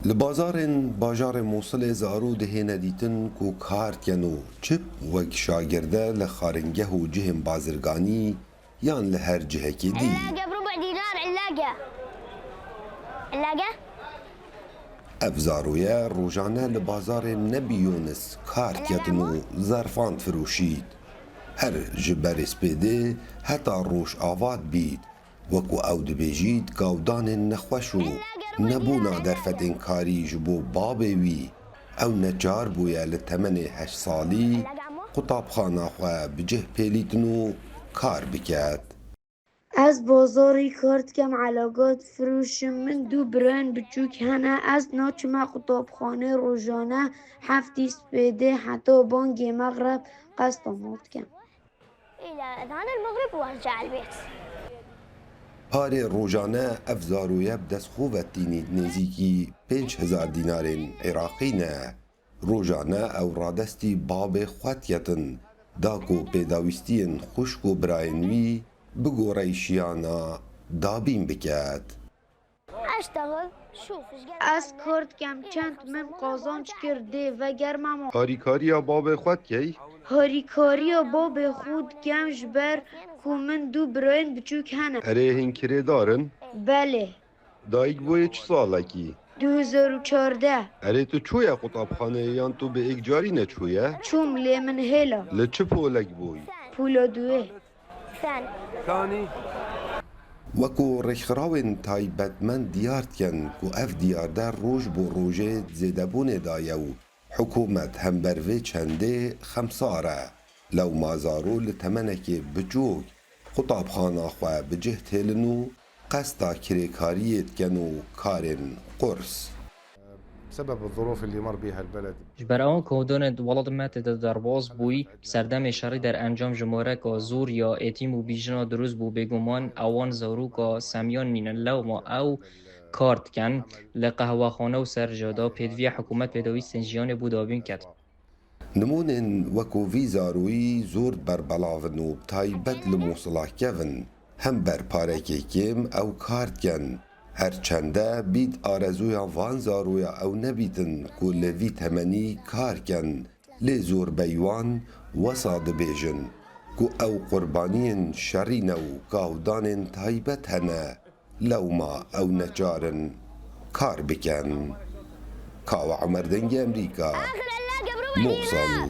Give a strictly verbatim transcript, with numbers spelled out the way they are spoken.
Li bazarên bajarê Mûsilê zarû dihêne dîtin ku kar dikin û çi wek şagirde li xaringeh û cihên bazirganî yan li her cihekê dî. علاقة بربع دينار، علاقة. علاقة؟ Ev zaroye rojane li bazarê Nebî Yûnis kar diketin û zerfan difiroşît. Her ji berê spêdê heta roj ava dibît. Wekû ew dibêjît, gavdanên nexweş û nebûna derfetên karî ji bo babê wî, ew neçar bûye li temenê heşt salî qutabxana xwe bi cih pêlîtin û kar biket. Ez bazarî kar dikem, elaqa difiroşim. Min du birayên biçûk hene. Ez naçime qutabxanê rojane heftî spêdê heta bangê mexreb qesta mal dikem. إلى أذان المغرب وأرجع البيت. Parê rojane ev zaroye bi dest xwe ve tînî nêzîkî pênc hezar dînarên Iraqî ne. Rojane ew radestî babê xwe diketin, da ku pêdawîstiyên xwişk û birayên wî bi goreyşiyana dabîn biket. أشتغل، شوف إيش قد Ez kar dikem, çend min qazanç kir, dê vegerme ma. Harîkariya babê xwe dikey? Harîkariya babê xwe dikem ji ber ku min du birayên biçûk hene. Erê, hîn kirêdar in? Belê. Dayik bûyê çi salekî? Du hezar û çardeh. Erê, tu çûye qutabxaneyê yan tu bi êkcarî neçûye? Çûm, lê min hêla. Li çi polek bûyî? Pûla duwê. ثاني. Wekû rêkxirawên taybetmend diyar dikin ku ev diyarde roj bo rojê di zêdebûnê de ye û hikûmet hember vê çendê xemsar e. Lewma zaro li temenekê biçûk qutabxana xwe bi cih têlin û qesta kirêkariyê dikin û karên qurs. بسبب الظروف اللي مر بيها البلد. Ji ber ewan ku hûdanên di welatê me tê de derbas bûyî, serdemê şerî derencam jimareka zor ya êtîm û bîjina dirust bû, bêguman ewan zaroka semiyan nînin, lewma ew kar dikin li qehwexane û serjada pêdiviya hikûmet pêdawîstên jiyanê bo dabîn ket. Nimûnên wekû vî zaroyî zor berbelav in û bi taybet li Mûsila kevin. Hember parekê kêm ew kar dikin. Her çende bît arezuya van zaroya ew nebîtin ku li vî temenî kar ken, lê zorbey wan wesa dibêjin ku ew qurbaniyên şerî ne û gavdanên taybet hene, lewma ew neçar in kar bikin. Kawa Emer, Dengê Emerîka, Mûsanî.